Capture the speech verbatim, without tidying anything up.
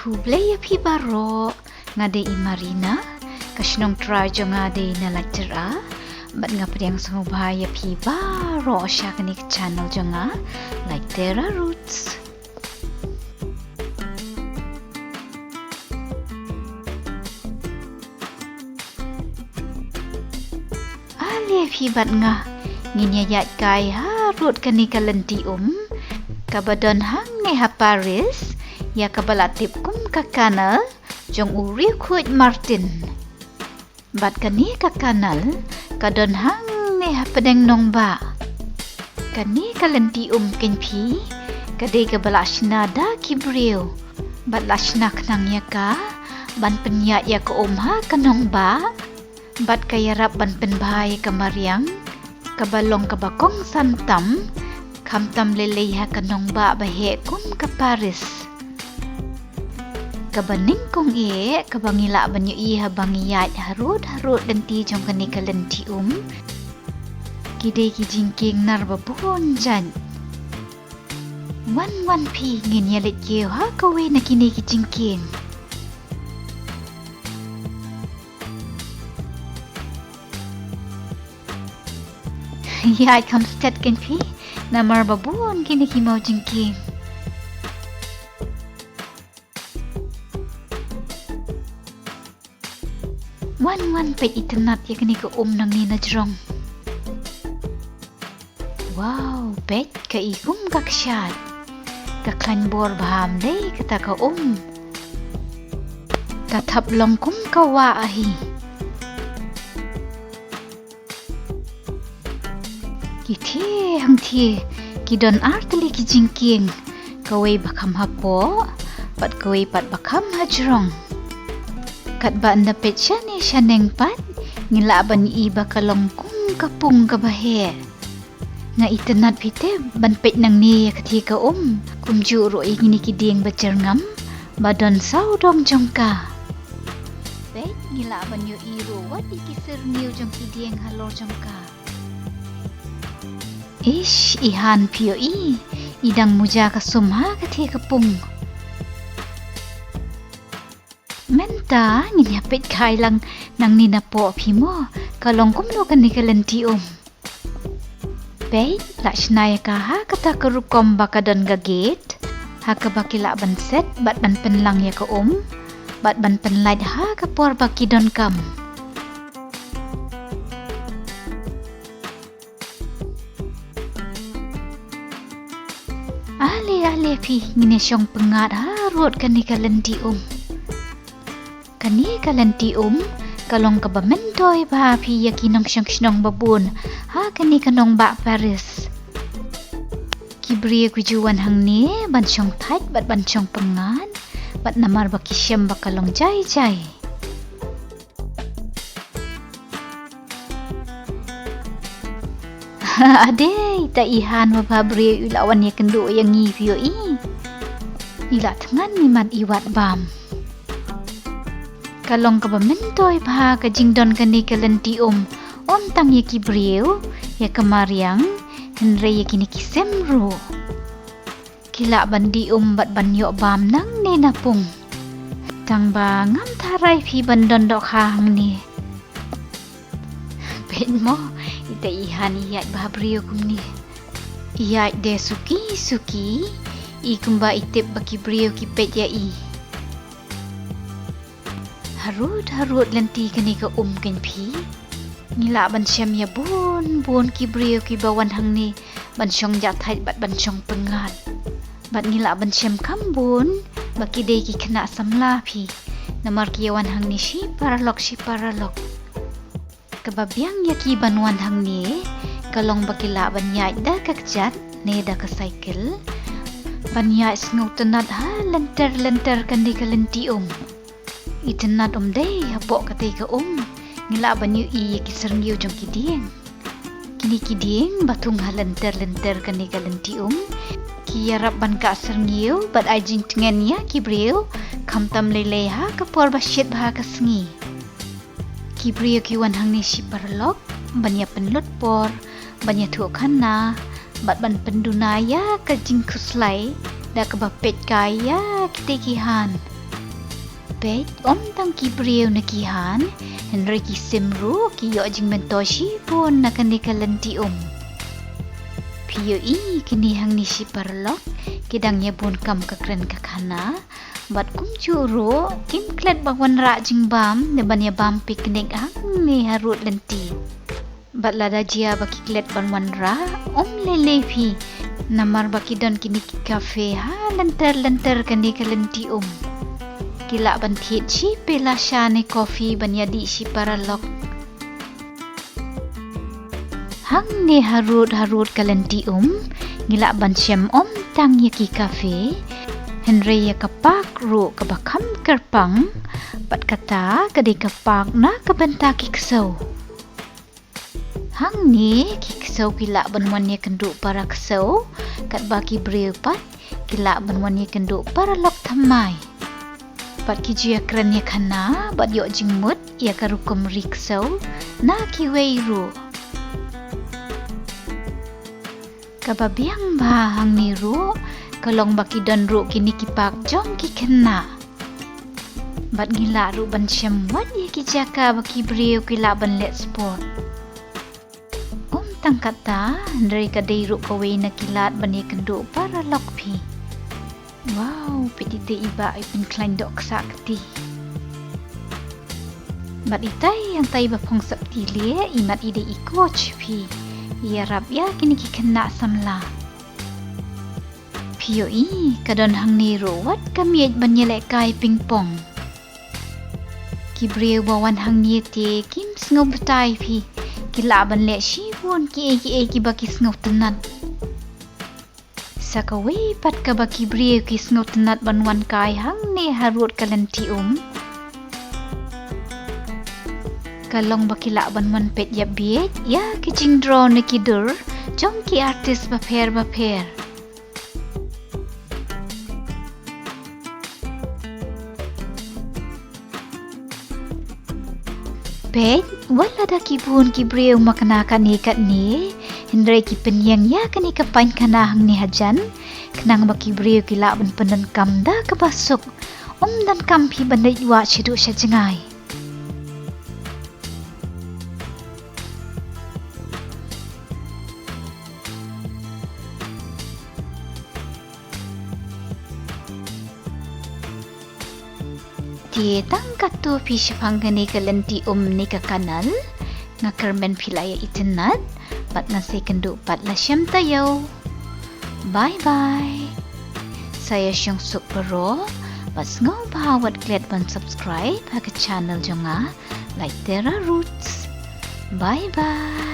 Khublei ïa phi baroh, nga dei i Marina, ka shnong trai jong nga dei na Laitera, bad nga pdiang sngewbha ïa phi baroh sha kane ka channel jong nga, Laitera Roots. Ale phi bad nga, ngin ïa ïaid kai harud kane ka lynti um, kaba don hangne ha Paris, ïa kaba la tip kum ka canal jong u riewkhuid Martin. Bad kane ka canal ka don hangne hapdeng nongbah. Kane ka lynti um kynphi ka dei kaba la shna da ki briew. Bad la shna khnang ïa ka ban pynïaid ïa ka um ha ka nongbah. Bad ka ïarap ban pynbha ïa ka mariang kaba long kaba kongsan tam, khamtam lei lei ha ka nongbah ba heh kum ka Paris. Kaba nyngkong eh kaba ngi lah ban ïohi haba ngi ïaid harud harud lynti jong kane ka lynti um, ki dei ki jingkieng nar ba bun jait. Wan wan phi, ngin ïa leit kiew ha kawei na kine ki jingkieng. Ïaid kham stet kynphi, namar ba bun kine ki mawjingkieng. Wan wan peit, itynnad ïa kane ka um nangne na jrong. Wow, peit, ka i kum ka kshaid. Ka khlaiñ bor bha ym dei kata ka um. Ka thap long kum ka wah ahi. Ki thie hangthie ki don ar tylli ki jingkieng, kawei ba kham hapoh bad kawei pat ba kham hajrong. Katba ynda peit shane shaneng pat, ngi lah ban i ba ka long kum ka pung kaba heh. Nga itynnad phi te ban peit nangne ïa ka thie ka um, kumjuh ruh ïa kine ki dieng ba jyrngam ba don sawdong jong ka. Peit, ngi lah ban ïohi ruh wat ïa ki syrngiew jong ki dieng halor jong ka. Ish, i Han, phi ïohi, i dang muja ka sum ha ka thie ka pung. Mynta ngin ïa peit kai lang nangne napoh, phi mo, ka long kumno kane ka lynti um. Peit, la shna ïa ka ha kata ka rukom ba ka don ka gate, ha kaba ki lah ban set bad ban pynlang ïa ka um bad ban pynlait ha ka por ba ki donkam. Ale ale phi, ngin ïa shong pyngngad harud kane ka lynti um. Kane ka lynti um ka long kaba myntoi bha phi ïa ki nongshong shnong ba bun ha kane ka nongbah Paris. Ki briew ki ju wan hangne ban shong thait bad ban shong pyngngad, bad namar ba ki shem ba ka long jai jai. Ade, ita i Han ba bha briew i la wan ïakynduh ïa ngi, phi ïohi. I la thngan i mat i wad bam. Ka long kaba myntoi bha ka jingdon kane ka lynti um, ym tang ïa ki briew, ïa ka mariang, hynrei ïa kine ki sem ruh. Ki lah ban dih um bad ban ïoh bam nangne na pung. Tang ba ngam tharai phi ban don dohkha hangne. Peit mo, ita i Han i ïaid bha briew kumne. I ïaid de suki suki, i kumba i tip ba ki briew ki peit ïa i. Harud harud lynti kane ka um kein phi. Ngi lah ban shem ïa bun bun ki briew kiba wan hangne ban shong jah thait bad ban shong pyngngad. Bad ngi lah ban shem kham bun ba ki dei ki khynnah samla phi, namar ki ïa wan hangne shi paralok shi paralok. Kaba biang ïa ki ban wan hangne ka long ba ki lah ban ïaid da ka kjat ne da ka cycle, ban ïaid sngewtynnad ha lynter lynter kane ka lynti um. Itynnad um dei hapoh katei ka um, ngi lah ban ïohi ïa ki syrngiew jong ki dieng. Kine ki dieng ba thung ha lynter lynter kane ka lynti um, ki ïarap ban kah syrngiew bad ai jingtngen ïa ki briew, khamtam lei lei ha ka por ba shit bha ka sngi. Ki briew ki wan hangne shi paralok ban ïa pynlut por, ban ïathuh khana bad ban pynduna ïa ka jingkhuslai da kaba peit kai ïa kitei ki Han. Peit, ym tang ki briew na ki han, hynrei ki sim ruh ki ïoh jingmyntoi shibun na kane ka lynti um. Phi ïohi kine hangne shi paralok, ki dang ïa bun kam ka kren ka khana, bad kumjuh ruh kim klet ban wanrah jingbam ne ban ïa bam picnic hangne harud lynti. Bad lada jia ba ki klet ban wanrah, ym lei lei phi, namar ba ki don kine ki cafe ha lynter lynter kane ka lynti um. Ki lah ban thied shi pela sha ne coffee ban ïa dih shi paralok. Hangne harud harud ka lynti um, ngi lah ban shem ym tang ïa ki cafe, hynrei ïa ka park ruh kaba kham kyrpang, bad kata ka dei ka park na ka bynta ki ksew. Hangne ki ksew ki lah ban wan ïakynduh para ksew, katba ki briew pat ki lah ban wan ïakynduh paralok thymmai. Bad ki ju ïakren ïakhana bad ïoh jingmut ïa ka rukom ri ksew na kiwei ruh. Kaba biang bha hangne ruh ka long ba ki don ruh kine ki park jong ki khynnah. Bad ngi lah ruh ban shem wat ïa ki jaka ba ki briew ki lah ban leh sport. Ym tang kata, hynrei ka dei ruh kawei na ki lad ban ïakynduh paralok phi. Wow, peit ite i bah i pynkhlaiñ dohksah kti. Bad itai hangtai ba phong sopti leh, i mat i dei i coach phi. I ïarap ïa kine ki khynnah samla. Phi ïohi, ka don hangne ruh wat ka miej ban ïalehkai ping pong. Ki briew ba wan hangne te kim sngewbha tai phi, ki lah ban leh shibun kiei kiei kiba ki sngewtynnat. Sa kawei pat kaba ki briew ki sngewtynnat ban wan kai hangne harud ka lynti um, ka long ba ki lah ban wan peit ïa bieit ïa ki jingdraw ne ki dur jong ki artist bapher bapher. Peit, wat lada ki bun ki briew ma kane kane, hynrei ki pynïeng ïa kane ka painkhana hangne hajan, khnang ba ki briew ki lah ban pyndonkam da kaba suk. Ym donkam phi ban leit wah shaduh sha jngai. Te tang katto phi shaphang kane ka lynti um ne ka canal, nga kyrmen phi la ïa itynnat, bad ngan sa ïakynduh pat la shem taïew. Bye bye. Sa ïa shong suk baroh, bad sngewbha wat klet ban subscribe ha ka channel jong nga, Laitera Roots. Bye bye.